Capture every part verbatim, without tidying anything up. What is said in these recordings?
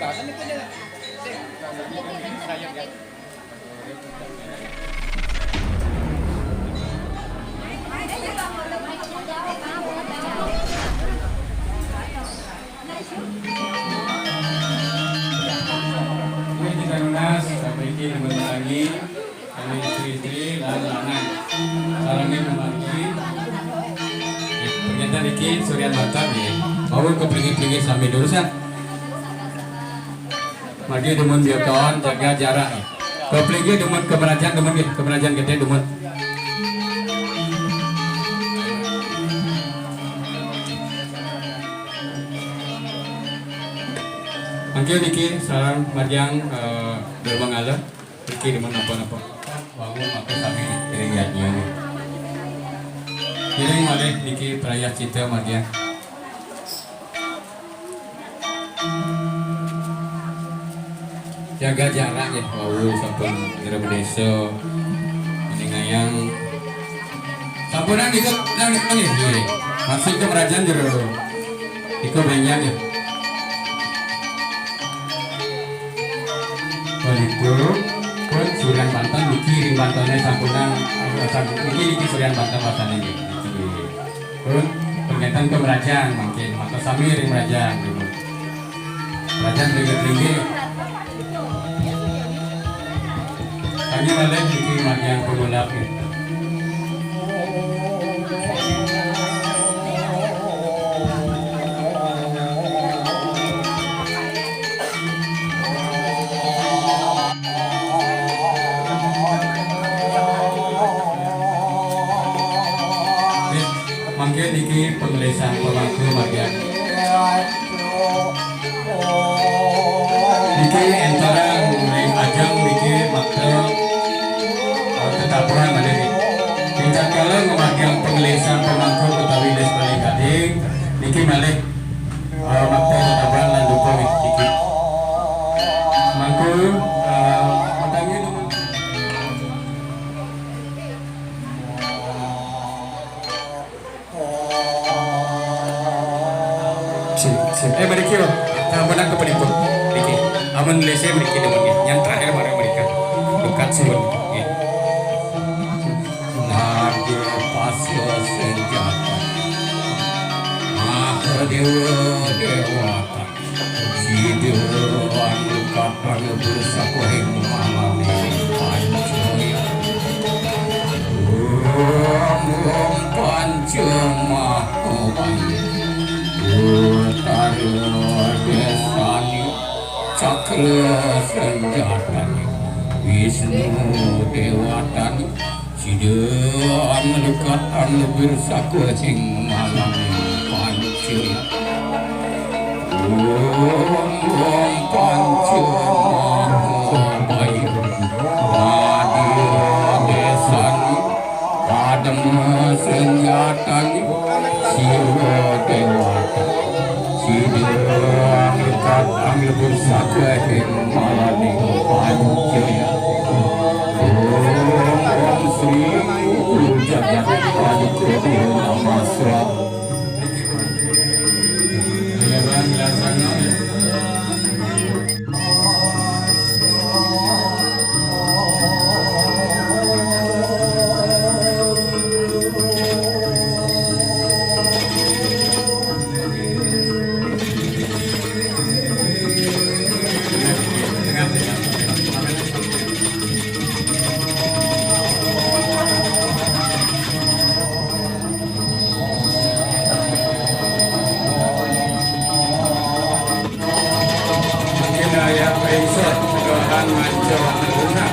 Ini kita lunas, sampaikan teman lagi. Kami istri-istri dan anak. Sarangnya memiliki. Ternyata niki Suryan Mata nih. Baru kepelingi-pelingi sambil jurusan. Magi dumun bioton jaga jarak. Kepelingi dumun kemerajan dumun nggih, kemerajan gede dumun. Mangke niki sareng margiang, eh, Derma Ngaleh. Iki di mana apa-apa. Bangun maka sami ring yadnya nih. Kiring malih niki prayascita margian. Jaga jarak ya, wau sampun jero desa. Meningayang. Sampunan itu nang nggih. Masih ke kerajaan jero. Iko banyak ya. Balitu pun Suryan Banten niki ring Bantene sampunan, eh, sampun niki, niki Suryan Banten wasane nggih. Niki. Pun pengetan ke Merajang mungkin, maka sami ring Merajang dulu. Merajang ringgit-ringgit. Kami balik niki margian pemulak nggih. Mangke niki penglesang pemangku margian. Niki entarang ring ajeng niki makta, eh, tetabuhan malih. Tingkat kala ngamargiang penglesang pemangku utawi les paling gading niki malih, eh, makta tetabuhan lan dupa niki. Mangku, eh, matangi dumun. Sip, sip. Eh, mriki, Pak. Sampunang kepripun? Mriki. Amun lese mriki demen nggih. Yang terakhir mari mriki. Dekat suwun. Nggih. Nadia pasya senjata. Mahadewa dewata. Sida anu kapan bersatu ing malaning pancaya. Om, om panca maha bali. Utara desani cakra senjatani. Wisnu dewatani. Sida anglekatan lebir sakucing malam panci. Om, om panca maha baik. Nadia desani padma senjatani. Sira dewata. Sida angkat anglebur sakucing malaning pancaya. Om, om Sri Guru Jagat Paduka Dewa Namaswa. Mungkin ayah ringsek, Tuhan manca lunak.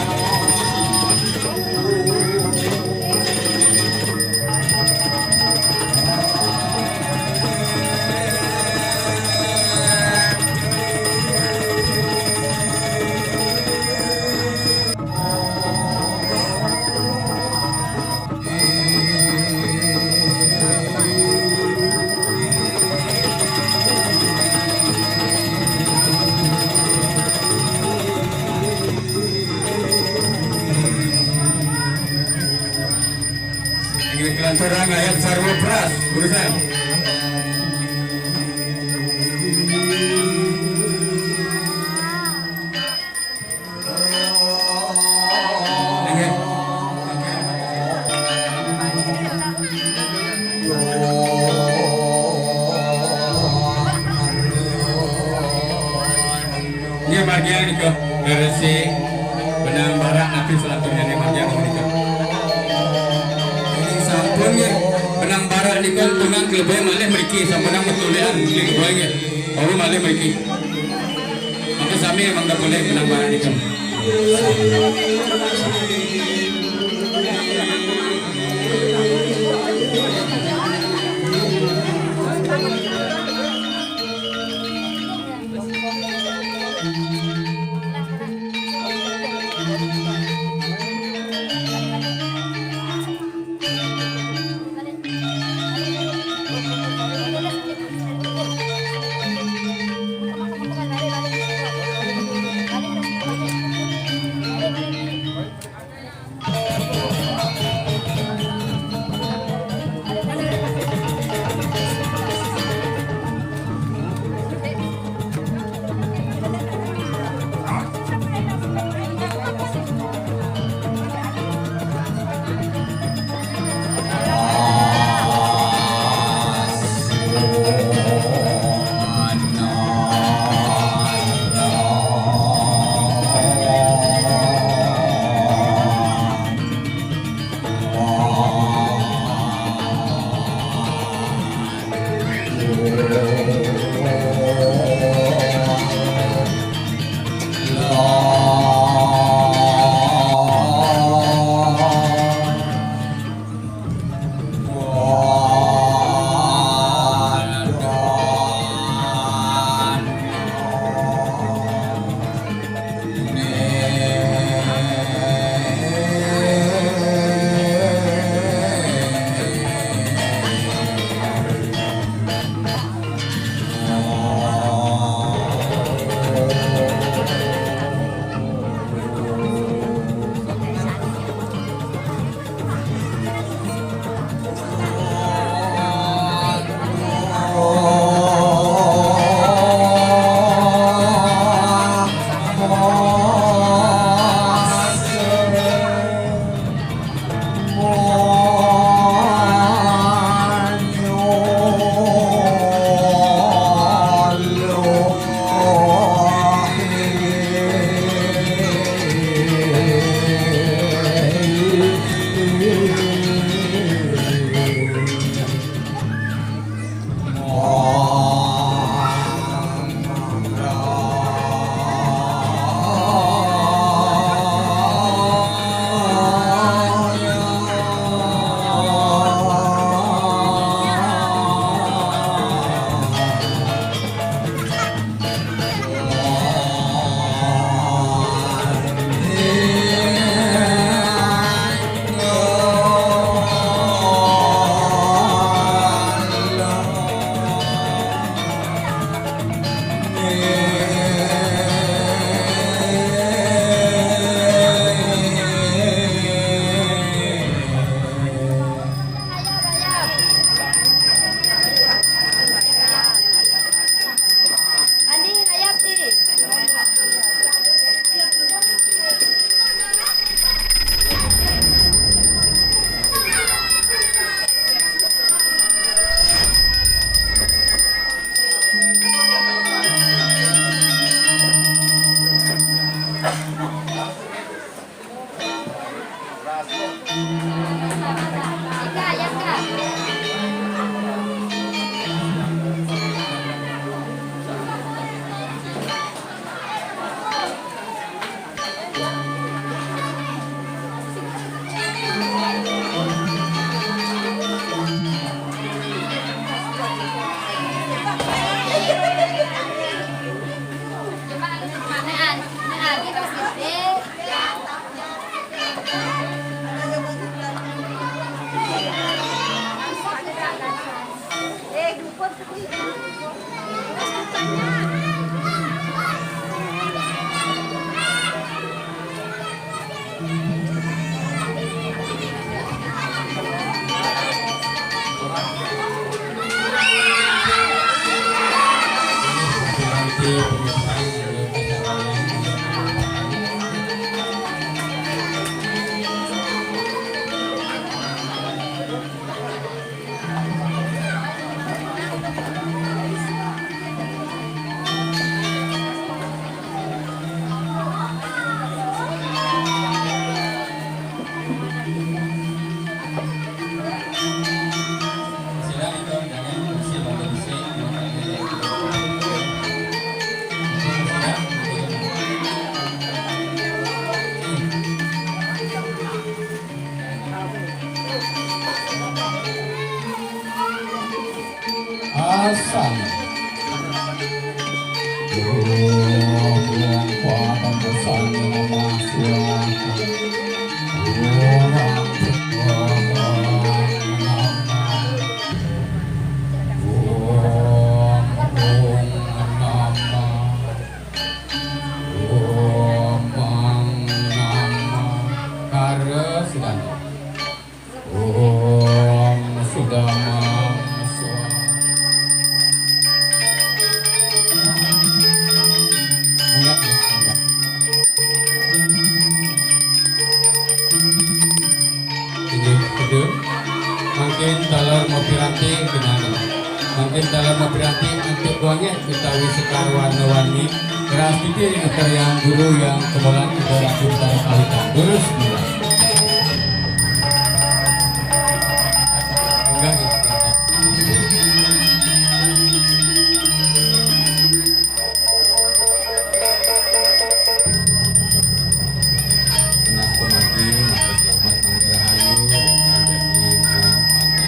Inggih kelanturang ayat sarwa pras, urusan. Margiang nika, Gresik, Benang Barat, napi salanturnya ni margiang nika. Ini sampun nggih. Benang Barat nika tunggang kelebih malih mriki, sampun nang betulian kling buai nggih. Baru malih mriki. Maka sami mangga polih Benang Barat nika. Om Sudama Swaha. Inggih, betul. Mangkin taler mapiranti genah. Mangkin taler mapiranti antuk wangi utawi sekar warna-warni. Ras titi ring Hyang Guru Hyang Kemolan kita langsung tarik kawitan. Terus, mulai. Enggak, enggak. Nah, pemati, maka selamat, mangga rahayu, dan jadi, eh, pantai.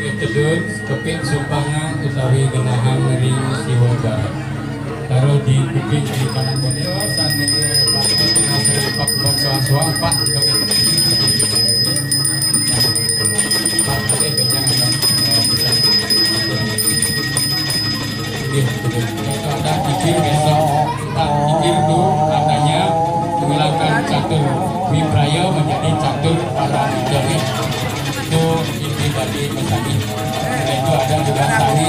Nggih, tedun, keping sumpangan utawi genahang ring Siwa Barat. Taruh di kuping di kanan boleh. Sane bakal pengasih Pak Kubon soang-soang, Pak. Oke. Pak, oke, banyak, Pak. Nggih, betul. Itu ada pikir besok. Pak pikir tuh katanya menghilangkan catur Mibraya menjadi catur para Mibraya. Itu inti dari pesannya. Selain itu ada juga sangi